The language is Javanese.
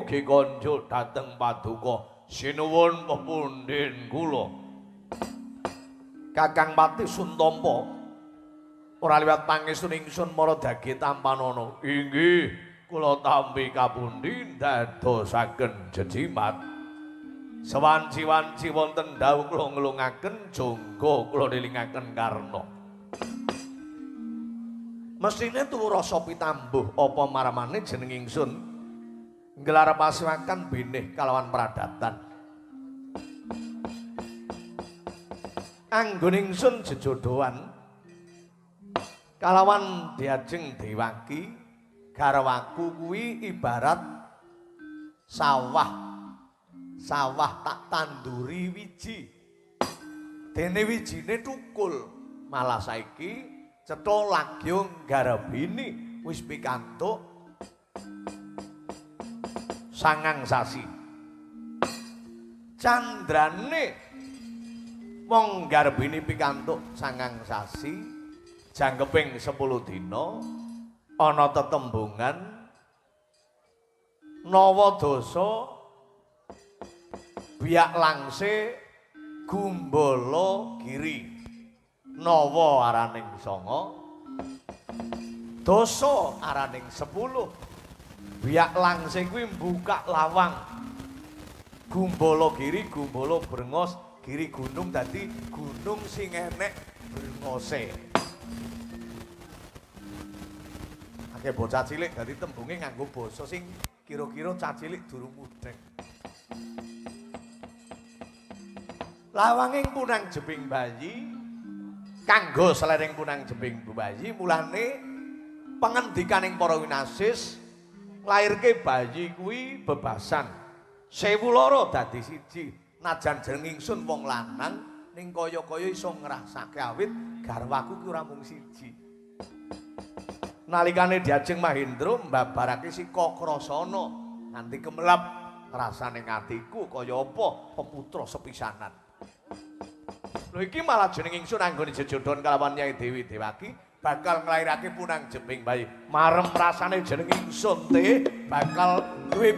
Mugi konjuk dhateng paduka. Sinuwun pepundhen kula. Kakang Patih sun tampa ora liwat pangestu ingsun mara dage tampanana. Inggih, kula tampi kapundi dadosaken jejimat. Sewanci-wanci wonten dawuh kula nglungaken jongga kula nilingaken karna. Mesthine tuwa rasa pitambuh apa maramane jeneng ingsun nggelar pasewakan binih kalawan pradatan. Anggon ingsun jejodhoan kalawan diajeng Dewaki, garwaku kuwi ibarat sawah. Sawah tak tanduri wiji. Dene wijine tukul, malah saiki cetha lagyo nggarbini wis pikantuk 9 sasi. Candrane wong nggarbini pikantuk 9 sasi, jangkeping 10 dina ana tetembungan nawa dasa biak langse gumbala giri. Nawa araning 9, dasa araning 10. Biak langse kuwi mbukak lawang. Gumbala giri, gumbala brengos, giri gunung dadi gunung sing enek brengose. Akeh bocah cilik dadi tembunge nganggo basa sing kira-kira cah cilik durung mudheng. Lawanging punang jebing bayi kanggo selereng punang jebing bayi, mulane pengendikaning para winasis nglairke bayi kuwi bebasan. 1002 dadi siji. Najan jeneng ingsun wong lanang ning kaya-kaya iso ngrasake awit garwaku ki ora mung siji. Nalikane diajeng Mahendra mbabarake si Kakrasana nganti kemelep rasane atiku kaya apa peputra sepisanan. Lho iki malah jeneng ingsun anggone jejodhon kalawan Nyai Dewi Dewaki bakal nglairake punang jebing bayi. Marem rasane jeneng ingsun teh bakal duwe